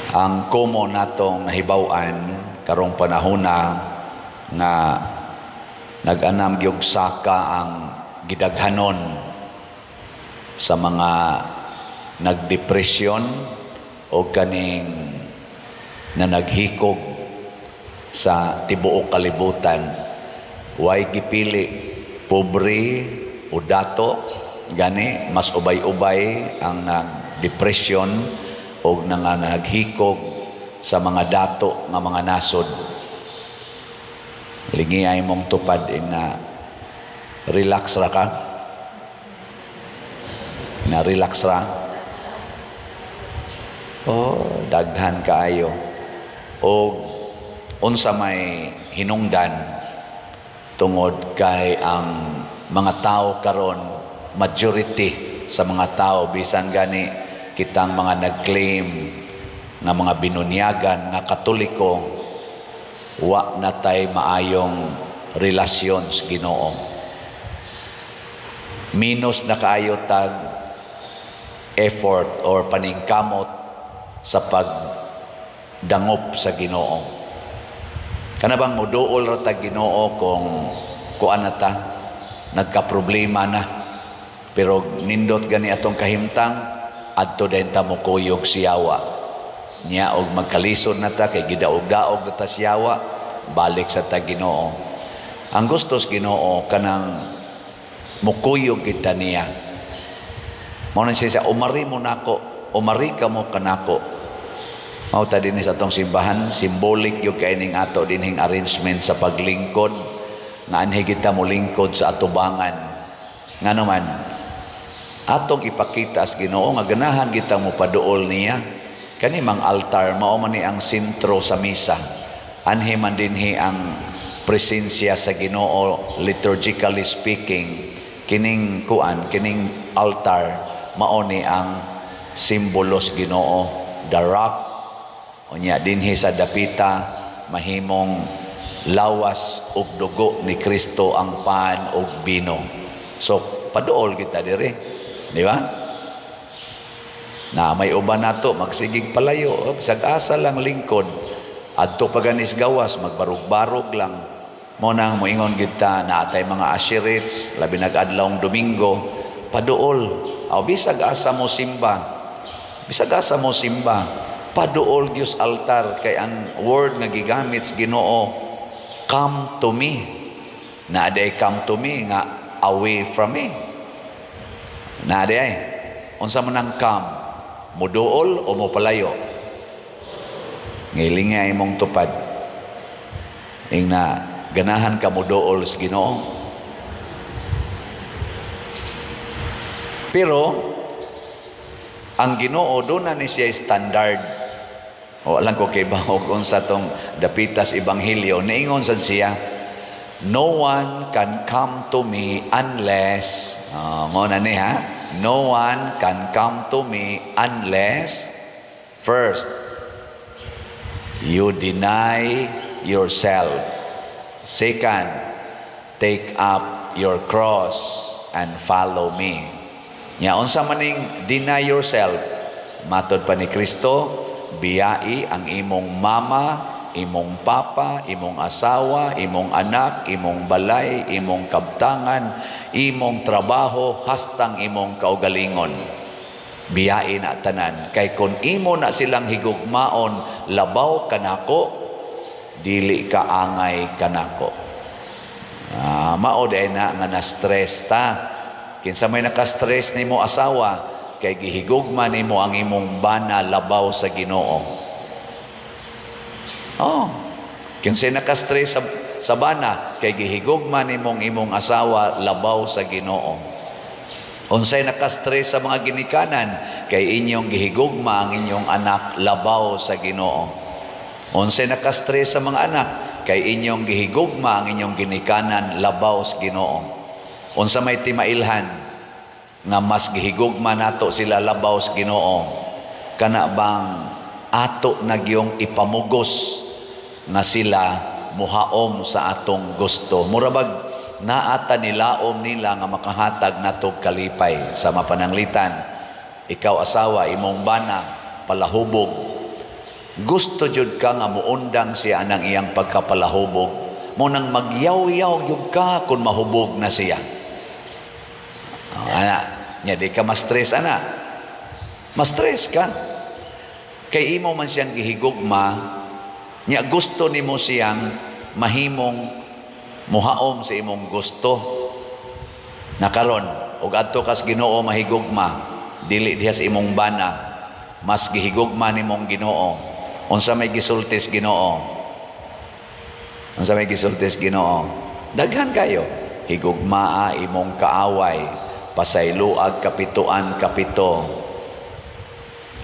Ang common natong nahibaw-an karong panahona nga nag-anam gyud saka ang gidaghanon sa mga nagdepresyon o kaning na naghikog sa tibuok kalibutan. Way gipili pobre o dato, gani mas ubay-ubay ang nagdepresyon o nga naghikog sa mga dato nga mga nasod. Lingi ay mong tupad na relax ra ka na, relax ra. Oh, daghan kaayo. O unsa may hinungdan? Tungod kay ang mga tao karon, majority sa mga tao, bisan gani kitang mga nag-claim nga mga binunyagan nga Katoliko, wa na tay maayong relasyon sa Ginoo. Minus na kaayo tag effort or paningkamot sa pagdangop sa Ginoo. Kana bang muduol ra tag Ginoo kung kuan na ta, nagka-problema na. Pero nindot gani atong kahimtang, adto din ta mo kuyog siyawa. Nya og magkalisod na ta kay gidaog-daog na ta siyawa, balik sa ta Ginoo. Ang gusto sa Ginoo, kanang mukuyog kita niya. Mao na siya, "Umari mo nako, umari ka mo kanako." Mao ta dinhi sa atong simbahan, symbolic yung kay ning ato dinhing arrangement sa paglingkod nga anhi kita mo lingkod sa atubangan. Ngano man, atong ipakita sa Ginoo nga ganahan kita mo paduol niya. Kani mang altar, mao man ni ang sentro sa misa. Anhi man dinhi ang presensya sa Ginoo, liturgically speaking. Kining kuan, kining altar, mao ni ang simbolo sa Ginoo, the rock. Unya dinhi sa dapita mahimong lawas ug dugo ni Kristo ang pan ug bino. So paduol kita diri, di ba? Na may uban nato magsigig palayo, oh, bisag asa lang lingkod. Adto pa ganis gawas, magbarug-barog lang. Mo nang moingon kita na atay mga usherates, labi nag adlawng Domingo, paduol. Aw bisag asa mo simba. Bisag asa mo simba, paduol gyud sa altar kay ang word nga gigamit sa Ginoo, "Come to me." Na day "come to me" nga "away from me"? Na ay. Unsa man ang "come"? Muduol o mopalayo? Ngilinga imong tupad. Ing na ganahan ka muduol sa Ginoo. Pero ang Ginoo, doon na ni siya standard. O alam ko kay bahog unsa tong dapitas ebanghelyo, niingon sad siya, "No one can come to me unless," oh, mo na ni ha, "no one can come to me unless first you deny yourself. Second, take up your cross and follow me." Nya unsa maning "deny yourself"? Matod pa ni Kristo, biyai ang imong mama, imong papa, imong asawa, imong anak, imong balay, imong kabtangan, imong trabaho, hastang imong kaugalingon. Biyai na tanan. Kay kung imo na silang higugmaon labaw kanako, dili ka angay kanako. Ah, mao diay na nga na-stress ta. Kinsa may naka-stress nimo asawa kay gihigugma nimo ang imong bana labaw sa Ginoo. Oh. Kinsa naka-stress sa bana kay gihigugma nimong imong asawa labaw sa Ginoo. Unsay naka-stress sa mga ginikanan kay inyong gihigugma ang inyong anak labaw sa Ginoo. Unsay naka-stress sa mga anak kay inyong gihigugma ang inyong ginikanan labaw sa Ginoo. Unsa may timailhan nga mas gihigugma nato sila labaw sa Ginoo, kana bang ato nagyong ipamugos nga sila muhaom sa atong gusto? Mura bag naata nilaom nila nga makahatag natog kalipay. Sa mapananglitan, ikaw asawa, imong bana palahubog. Gusto jud ka nga muundang siya anang iyang pagkapalahubog. Mao nang magyaw-yaw gyud ka kung mahubog na siya. Oh, ana, nya di ka ma-stress ana. Ma-stress ka. Kay imo man siyang gihigugma, nya gusto nimo siyang mahimong muhaom sa imong gusto. Na karon, ug adto kas Ginoo mahigugma, dili diha sa imong bana, mas gihigugma nimong Ginoo. Unsa may gisultis Ginoo? Unsa may gisultis Ginoo? Daghan kayo. Higugmaa imong kaaway, pasayloag kapituan kapito.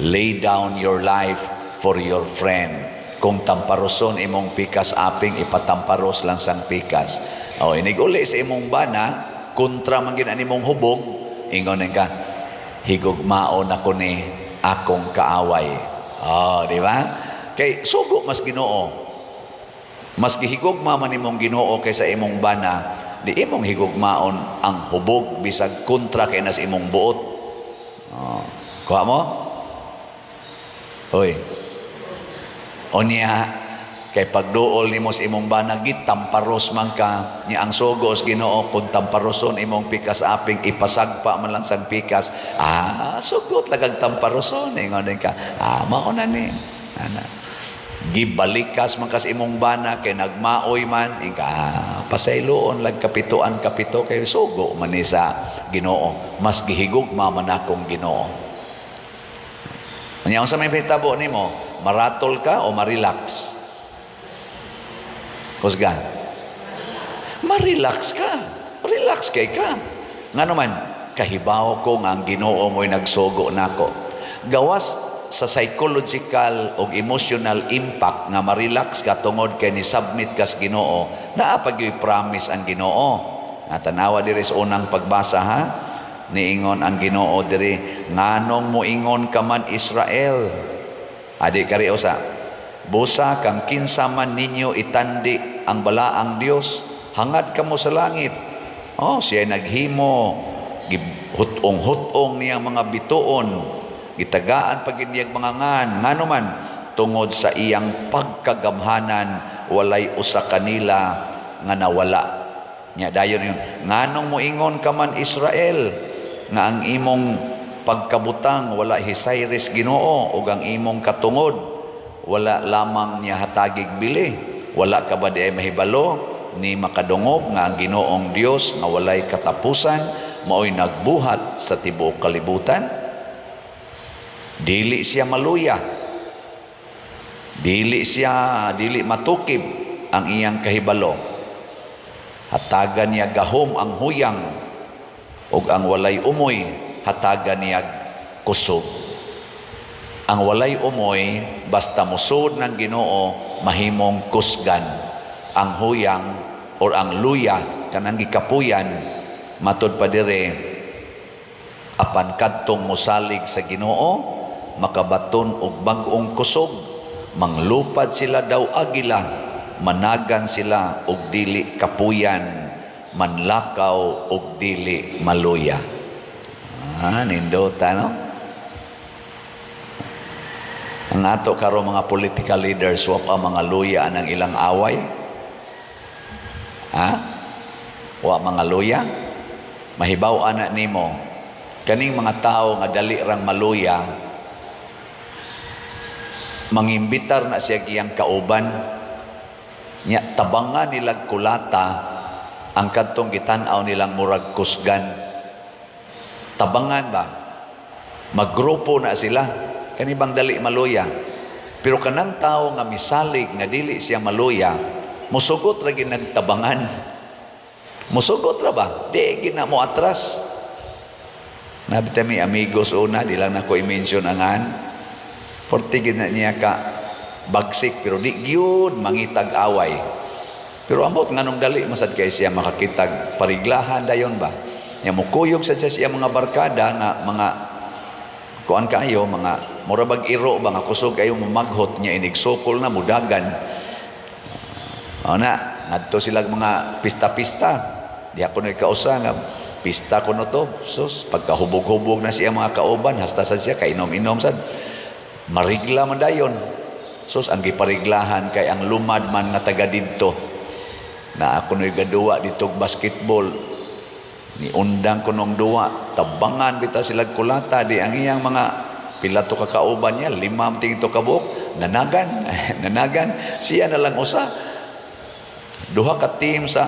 Lay down your life for your friend. Kung tamparoson imong pikas aping, ipatamparos lang sang pikas. O, inig-uli sa imong bana, kontra man gid imong hubog, ingon ka, "Higugmaon ako ni akong kaaway." Oh, di ba? Kay sugo mas Ginoo. Mas gihigugma man imong Ginoo kaysa imong bana, di imong higugmaon ang hubog bisag kontra kay nas imong buot. Oh, kuha mo? Hoy. Unya kay pagduol nimo sa imong bana, gitamparos man ka nya, ang sugo sa Ginoo, kung tamparoson imong pikas aping, ipasagpa man lang sang pikas. Ah, sugot lagag tamparoson, ingon ka, "Ah, mao na ni ana." Gibalikas man kas imong bana kay nagmaoy man ika, "Ah, pasayloon lag kapituan kapito kay sugo man ni sa Ginoo, mas gihigugma man akong Ginoo." Nya unsa may hitabo nimo? Maratol ka o ma-relax? Kusga. Ma-relax ka. Relax kay ka. Ngano man, kahibaw ko nga ang Ginoo mo'y nagsugo nako. Gawas sa psychological o emotional impact nga ma-relax ka tungod kay ni submit kas Ginoo, naa pa gyuy promise ang Ginoo. Nga tanawa diri sa unang pagbasa, ha. Niingon ang Ginoo diri, "Nganong moingon ka man, Israel?" Adi kari usa. "Busa kang kinsa man ninyo itandi ang balaang Dios, hangad kamo sa langit. Oh, siya naghimo, hut-ong-hut-ong niyang mga bituon, gitagaan pag niyang mga ngan, ngano man tungod sa iyang pagkagamhanan, walay usa kanila nga nawala." Nya dayon yun, "Nganong moingon ka man, Israel, nga ang imong pagkabutang wala hisayris Ginoo ug ang imong katungod wala lamang niya hatagig bili? Wala ka ba di ay mahibalo ni makadungog nga ang Ginoong Dios nga walay katapusan maoy nagbuhat sa tibuok kalibutan? Dili siya maluya, dili siya dili matukib ang iyang kahibalo. Hatagan niya gahom ang huyang ug ang walay umoy hatagan niya kusog." Ang walay umoy, basta musod ng Ginoo, mahimong kusgan. Ang huyang or ang luya, kanang gikapuyan, matod pa dire, apan kadtong musalig sa Ginoo makabaton og bag-ong kusog, manglupad sila daw agila, managan sila og dili kapuyan, manlakaw og dili maluya. Ah, nindota, no? Ang ato karon mga political leaders, wa pa mga luya ang ilang away. Ha? Wa mga luya? Mahibaw ana nimo kaning mga tao nga dali rang maluya, mangimbitar na siya iyang kauban nya, tabangan nilag kulata ang kadtong gitan-aw nilang murag kusgan. Tabangan ba, maggrupo na sila, kani bang dali maluya. Pero kanang tao nga misalig nga dili siya maluya, musugot ra gid nagtabangan, musugot ra ba, di gid na mo atras. Nabita mi amigos una, di lang nako i-mention angan. Porte gid na niya ka bagsik, pero di gyud mangitag away. Pero ambot nganong dali masad kay siya makakitag pariglahan dayon ba. Nya mukuyog sa siya mga barkada nga mga kuan kaayo, mga mura bag iro ba nga kusog kayo mamaghot, nya inigsukol na mudagan. O na, ngadto sila mga pista-pista. Di ako nagkausa nga pista ko no to. Sus, pagkahubog-hubog na siya mga kauban, hasta sa siya kainom-inom sad. Marigla man dayon. Sus, ang gipariglahan kay ang lumad man nga taga didto. Na ako no'y gaduwa dito basketball. Ni undang ko nung duwa, tabangan bitaw sila kulata di ang iyang mga pila to kakauban niya, lima ting to kabuok, nanagan, nanagan, siya na lang usa. Duha ka team sa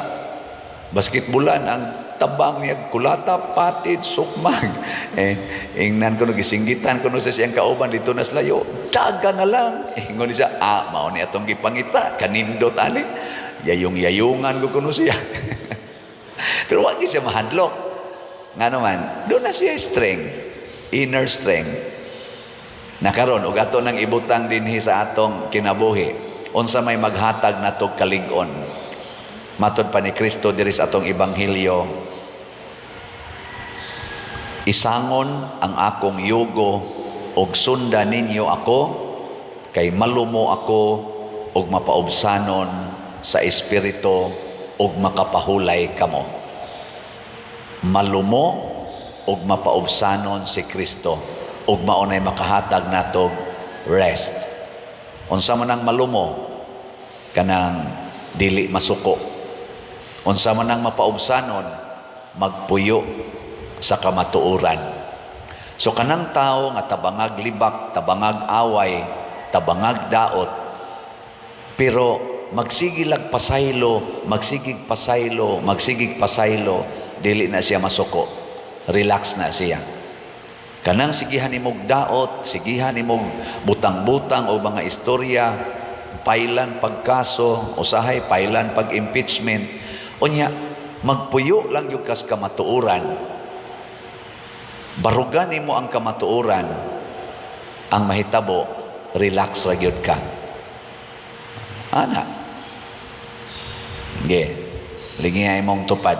basketballan ang tabang niya, kulata, patid, sukmag. Eh, ingnan ko no, gisinggitan ko no sa siyang kauban dito na layo, daga na lang. Ingon siya, "Ah, mao ni atong gipangita, kanindot ani." Yayong-yayungan ko kuno siya. Pero wa gyud siya mahadlok. Nga naman, doon na siya strength, inner strength. Nakaron og ato nang ibutang dinhi sa atong kinabuhi, unsa may maghatag natog kalig-on? Matod pa ni Kristo diri sa atong ebanghelyo, "Isangon ang akong yugo ug sunda ninyo ako, kay malumo ako ug mapaubsanon sa espiritu, ug makapahulay kamo." Malumo ug mapaubsanon si Kristo ug mao nay makahatag natog rest. Unsa man ang malumo? Kanang dili masuko. Unsa man ang mapaubsanon? Magpuyo sa kamatuoran. So kanang tao nga tabangag libak, tabangag away, tabangag daot, pero magsige lag pasaylo, magsigig pasaylo, magsigig pasaylo, dili na siya masuko. Relax na siya. Kanang sigihan nimog daot, sigihan nimog butang-butang o mga istorya, pailan pagkaso, usahay pailan pag-impeachment. Unya, magpuyo lang yung kas kamatuoran. Barugan nimo ang kamatuoran, ang mahitabo, relax ra gyud ka. Ana. Ge. Lingi imong tupad.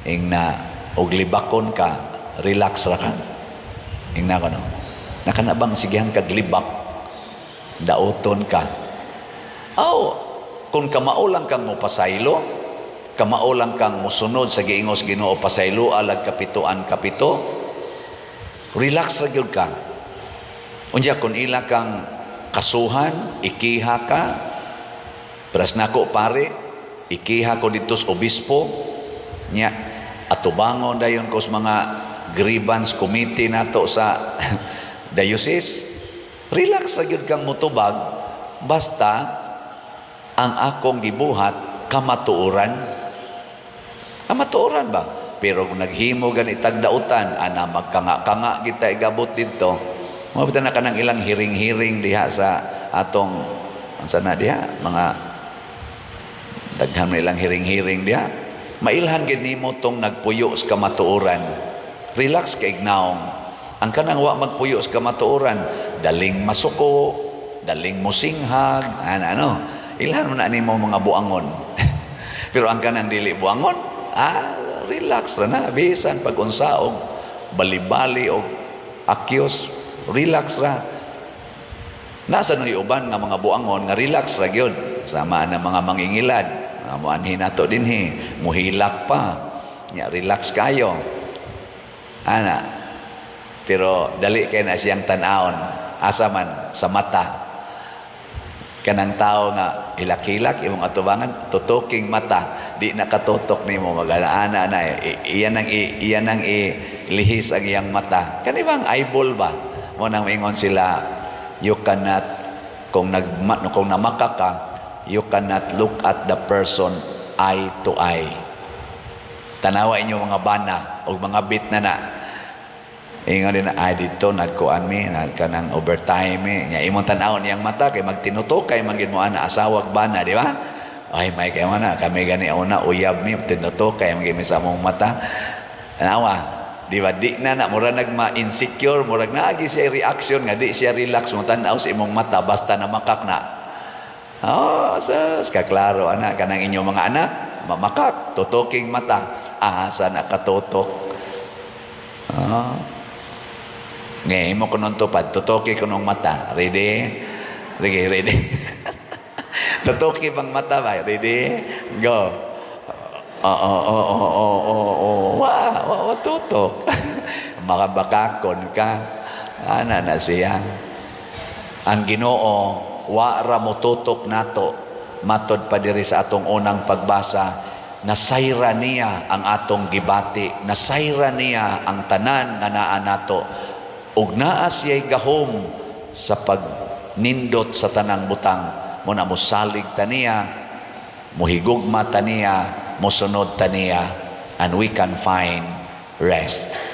Ing na og libakon ka, relax ra ka. Ing na ko no. Nakana bang sigihan kag libak, daoton ka. Aw, kung kamao lang kang mopasaylo, kamao lang kang mosunod sa giingos Ginoo, pasaylo alag kapitoan kapito, relax ra gyud ka. Unya kung ila kang kasuhan, ikiha ka, pras nako pare, ikiha ko dito sa obispo, nya atubangon dayon ko sa mga grievance committee nato sa diocese. Relax ra gyud kang mutubag basta ang akong gibuhat kamatuoran. Kamatuoran ba? Pero kung naghimo gani tagdautan, ana magkanga-kanga kita igabot didto. Mo na kanang ilang hearing-hearing diha sa atong unsa na diha, mga daghan na ilang hearing-hearing diha. Mailhan gid nimo tong nagpuyo sa kamatuoran. Relax kay naong. Ang kanang wa magpuyo sa kamatuoran, daling masuko, daling musinghag, ana ano. Ilhan mo na nimo mga buangon. Pero ang kanang dili buangon, ah, relax ra na. Bisan pag unsa og bali-bali og accuse, relax ra. Nasa nang uban nga mga buangon nga relax ra gyud. Sama na mga mangingilad. Mga muanhi nato dinhi, muhilak pa. Nya relax kayo. Ana. Pero dali kay na siyang tan-awon. Asa man sa mata. Kanang tao nga hilak-hilak imong atubangan, tutuking mata, di nakatutok nimo, magalaana na iyan ang ilihis ang iyang mata. Kani bang eyeball ba? Mo nang maingon sila, you cannot, kung namaka ka, you cannot look at the person eye to eye. Tanawa inyo mga bana o mga bit na na. Ingon din na, "Ay, dito, nagkuan mi, nagkanang overtime mi." Nya imong tan-awon iyang mata, kay magtinutukay, man gid mo ana, asawag bana, di ba? "Ay, may kay na, kami gani una, uyab mi, tinutukay, man gid mi sa among mata." Tanawa, di ba? Di na na, mura nagma-insecure, murag naagi siya reaction, nga di siya relax mo tan-aw sa imong mata, basta na makak na. Oh, sus, kaklaro, ana, kanang inyong mga anak, mamakak, tutuking mata, asa na katutok. Oh. Ngayon mo kunong tupad, tutuki kunong mata. Ready? Ready, ready. Tutuki bang mata ba? Ready? Go. Oo. Wa, wa, wa, tutok. Makabakakon ka. Ana na siya. Ang Ginoo, Wa ra motutok nato. Matod pa diri sa atong unang pagbasa, nasayra niya ang atong gibati, nasayra niya ang tanan nga naa nato, ug naa siya'y gahom sa pagnindot sa tanang butang. Mao na mosalig ta niya, mohigugma ta niya, mosunod ta niya, and we can find rest.